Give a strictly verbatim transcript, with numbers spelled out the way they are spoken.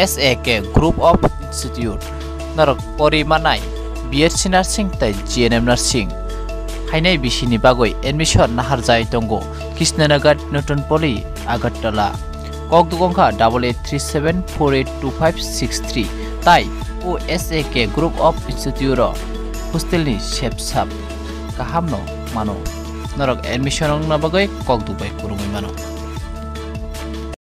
S A K Group of Institute norok pori manai B S C Nursing tei G N M Nursing hainai bisini bagwi admission nahar jai tongo Krishnanagar, Newton Poli, Agartala. Kokduk wngkha double eight three seven four eight two five six three tai o S A K Group of Institute o hostel ni sepsap kaham no mano. Norok admission wngna bagwi kokduk bai kwrwngwi mano.